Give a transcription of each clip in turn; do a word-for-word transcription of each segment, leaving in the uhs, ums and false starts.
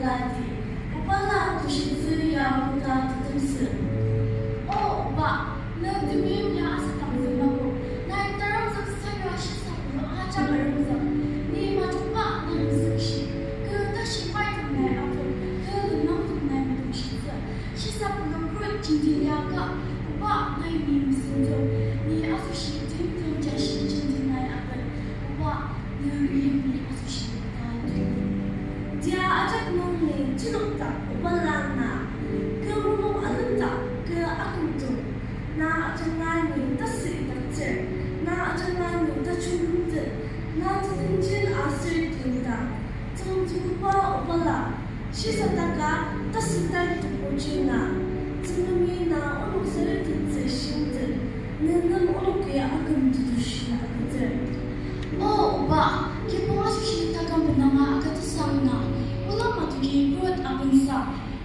Ladi, obala tushitsü ya koda tetemsü. O oba, ne temeim ya asüdang züngmako, nai tarang züngsaka shisa pulu ajak aremzük. Ni majungba nai mesükshi, kü tashi maitem nai apok, kü lenmangtem nai metemshitsü. Shisa pulu kru jenti liaka, oba nai ni mesenzük, ni asoshi timtem jashi jenti nai apen, oba, ne meim ni asoshi ta tulu. Tia ajak nung ni chinokdak obala na, kü mulung alemdak kü akümdong, na ajanga ni tasü idaktsür, na ajanga ni tajung lemtet, na tetemjin aser tendang, tsüngtsüngba obala, shisa taka tasü tai tepoji na, Tsüngremi na onok sayu tetsü shimtet, ne nem onoki aküm tetushi agütsür. O oba, kibong asoshi taküm benanga agütsüsa na, olam atoki purot abensa,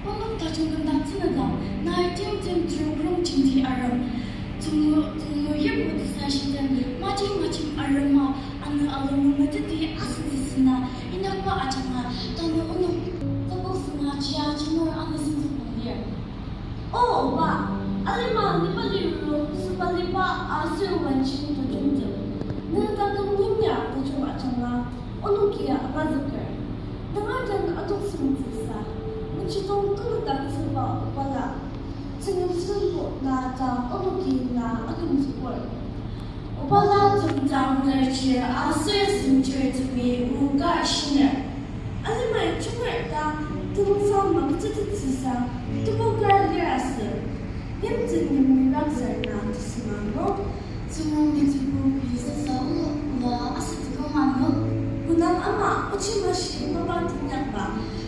onok tajung bendang tsünedang, nai timtem terok rong jenti arem. Tsünglu, tsünglu yipu tesa shiten, majing majing arema, ano alemu meteti asütsüsü na, inyakba ajanga, tanü onok, tsübok sünga chia chinur ano senzükdang lir. O oba, alima liba liru süba liba aser wanjin tajungtem, ne taküm yimya tajung ajanga, onoki agüzüker. Tangar den adoktsüngtsüsa, mechidong tuludak tsüba obala, Tsüngrem sülenbo na ta onoki na akümzüker. Obala temdang nerchir aser senchirtemi o ka shiner. Alimai chunger ta temsa makütsütettsüsa tebur ka lir asü. Yimten yimli rakzar na tesüngmang no, Tsüngrem metsübu pei sasa o ola asütsü kümang no, kodang ama ochi mashi mapa tenyakba,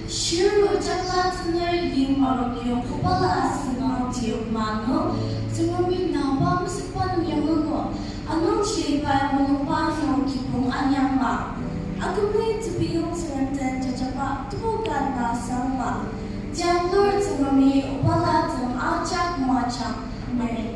shiru jakla tener yim marukyong obala asüngmang tiokma no, Tsüngremi na pa mesükba nung yanglugo, anungji pai mulungba nung kibong anyangma. Akümli tepiyong Tsüngrem den jajaba tebur ka na sangma. Tianglur Tsüngremi obala tem ajak moajang. Amen.